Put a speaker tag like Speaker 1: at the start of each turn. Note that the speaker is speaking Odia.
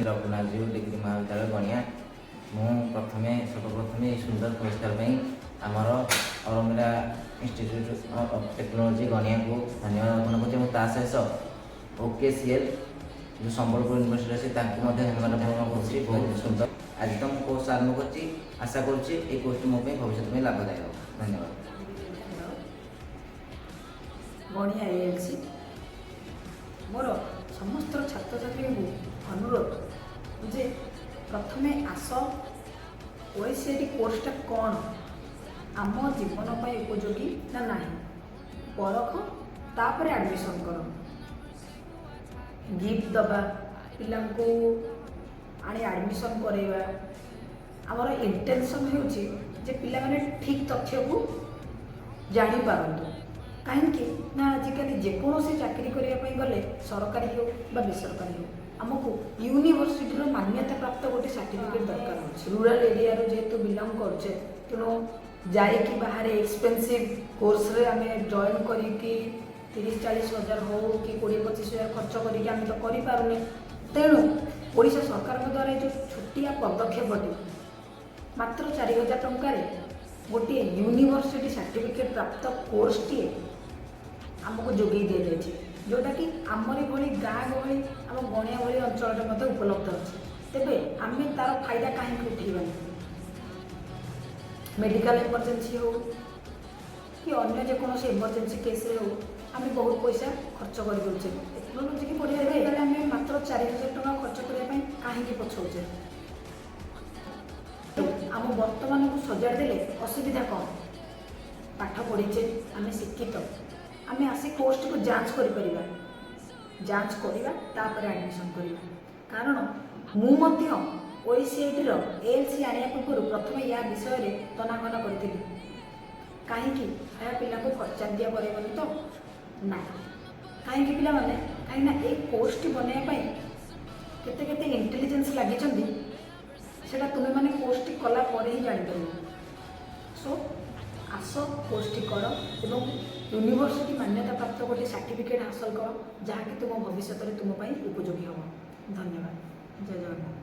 Speaker 1: ରଘୁନାଥଜୀଉ ଡିଗ୍ରୀ ମହାବିଦ୍ୟାଳୟ, ଗଣିଆ। ମୁଁ ପ୍ରଥମେ ସର୍ବପ୍ରଥମେ ଏହି ସୁନ୍ଦର ପୁରସ୍କାର ପାଇଁ ଆମର ଅରମିରା ଇନଷ୍ଟିଚ୍ୟୁଟ୍ ଅଫ୍ ଟେକ୍ନୋଲୋଜି, ଗଣିଆକୁ ଧନ୍ୟବାଦ ଅର୍ପଣ କରୁଛି ଏବଂ ତା ସହିତ ଓକେସିଏଲ୍ ଯେଉଁ ସମ୍ବଲପୁର ୟୁନିଭର୍ସିଟି ଅଛି, ତାଙ୍କୁ ମଧ୍ୟ ଧନ୍ୟବାଦ ଅର୍ପଣ କରୁଛି। ବହୁତ ସୁନ୍ଦର। ଆଜି ତ ମୁଁ କୋର୍ସ ଆରମ୍ଭ କରିଛି। ଆଶା କରୁଛି ଏଇ କୋର୍ସଟି ମୋ ପାଇଁ ଭବିଷ୍ୟତ ପାଇଁ ଲାଭଦାୟକ ହେବ। ଧନ୍ୟବାଦ।
Speaker 2: ଗଣିଆ ଏଏଲ୍ସି। ମୋର ସମସ୍ତ ଛାତ୍ରଛାତ୍ରୀଙ୍କୁ ଅନୁରୋଧ ଯେ ପ୍ରଥମେ ଆସ, ଓଏସସିଆଇଟି କୋର୍ସଟା କ'ଣ, ଆମ ଜୀବନ ପାଇଁ ଉପଯୋଗୀ ନା ନାହିଁ ପରଖ, ତାପରେ ଆଡ଼ମିସନ୍ କର। ଗିଫ୍ଟ ଦେବା, ପିଲାଙ୍କୁ ଆଣି ଆଡ଼ମିସନ୍ କରାଇବା, ଆମର ଇଣ୍ଟେନସନ୍ ହେଉଛି ଯେ ପିଲାମାନେ ଠିକ୍ ତଥ୍ୟକୁ ଜାଣିପାରନ୍ତୁ। କାହିଁକି ନା ଆଜିକାଲି ଯେକୌଣସି ଚାକିରି କରିବା ପାଇଁ ଗଲେ, ସରକାରୀ ହେଉ ବା ବେସରକାରୀ ହେଉ, ଆମକୁ ୟୁନିଭର୍ସିଟିର ମାନ୍ୟତା ପ୍ରାପ୍ତ ଗୋଟେ ସାର୍ଟିଫିକେଟ୍ ଦରକାର ହେଉଛି। ରୁରାଲ୍ ଏରିଆରୁ ଯେହେତୁ ବିଲଙ୍ଗ କରୁଛେ, ତେଣୁ ଯାଇକି ବାହାରେ ଏକ୍ସପେନ୍ସିଭ୍ କୋର୍ସରେ ଆମେ ଜଏନ୍ କରିକି 30-40 ହଜାର ହଉ କି 20-25 ହଜାର ଖର୍ଚ୍ଚ କରିକି ଆମେ ତ କରିପାରୁନେ। ତେଣୁ ଓଡ଼ିଶା ସରକାରଙ୍କ ଦ୍ୱାରା ଏ ଯେଉଁ ଛୋଟିଆ ପଦକ୍ଷେପଟି, ମାତ୍ର 4000 ଟଙ୍କାରେ ଗୋଟିଏ ୟୁନିଭର୍ସିଟି ସାର୍ଟିଫିକେଟ୍ ପ୍ରାପ୍ତ କୋର୍ସଟିଏ ଆମକୁ ଯୋଗାଇ ଦିଆଯାଇଛି, ଯେଉଁଟାକି ଆମରି ଭଳି ଗାଁ ଗହଳି, ଆମ ଗଣିଆ ଭଳି ଅଞ୍ଚଳରେ ମଧ୍ୟ ଉପଲବ୍ଧ ଅଛି, ତେବେ ଆମେ ତା'ର ଫାଇଦା କାହିଁକି ଉଠେଇବାନି? ମେଡ଼ିକାଲ ଏମର୍ଜେନ୍ସି ହେଉ କି ଅନ୍ୟ ଯେକୌଣସି ଏମର୍ଜେନ୍ସି କେସ୍ରେ ହେଉ, ଆମେ ବହୁତ ପଇସା ଖର୍ଚ୍ଚ କରିଦେଉଛେ। ଟେକ୍ନୋଲୋଜିକି ପଢ଼ିବା ପାଇଁ ହେଲେ ଆମେ ମାତ୍ର 4000 ଟଙ୍କା ଖର୍ଚ୍ଚ କରିବା ପାଇଁ କାହିଁକି ପଛଉଛେ? ଆମ ବର୍ତ୍ତମାନକୁ ସଜାଡ଼ି ଦେଲେ ଅସୁବିଧା କ'ଣ? ପାଠ ପଢ଼ିଛେ ଆମେ, ଶିକ୍ଷିତ ଆମେ, ଆସି କୋର୍ସଟିକୁ ଯାଞ୍ଚ କରିପାରିବା। ଯାଞ୍ଚ କରିବା, ତାପରେ ଆଡ଼ମିସନ୍ କରିବା। କାରଣ ମୁଁ ମଧ୍ୟ ଓଏସସିଆଇଟିର ଏଏଲ୍ସି ଆଣିବା ପୂର୍ବରୁ ପ୍ରଥମେ ୟା ବିଷୟରେ ତନାଘନା କରିଥିଲି। କାହିଁକି, ଏହା ପିଲାଙ୍କୁ ଖର୍ଚ୍ଚାନ୍ତିଆ କରାଇବନି ତ? ନା। କାହିଁକି ପିଲାମାନେ? କାହିଁକିନା ଏଇ କୋର୍ସଟି ବନେଇବା ପାଇଁ କେତେ କେତେ ଇଣ୍ଟେଲିଜେନ୍ସ ଲାଗିଛନ୍ତି, ସେଇଟା ତୁମେମାନେ କୋର୍ସଟି କଲା ପରେ ହିଁ ଜାଣିପାରିବ। ସୋ ଆସ, କୋର୍ସଟି କର ଏବଂ ୟୁନିଭର୍ସିଟି ମାନ୍ୟତା ପ୍ରାପ୍ତ ଗୋଟିଏ ସାର୍ଟିଫିକେଟ୍ ହାସଲ କର, ଯାହାକି ତୁମ ଭବିଷ୍ୟତରେ ତୁମ ପାଇଁ ଉପଯୋଗୀ ହେବ। ଧନ୍ୟବାଦ। ଜୟ ଜଗନ୍ନାଥ।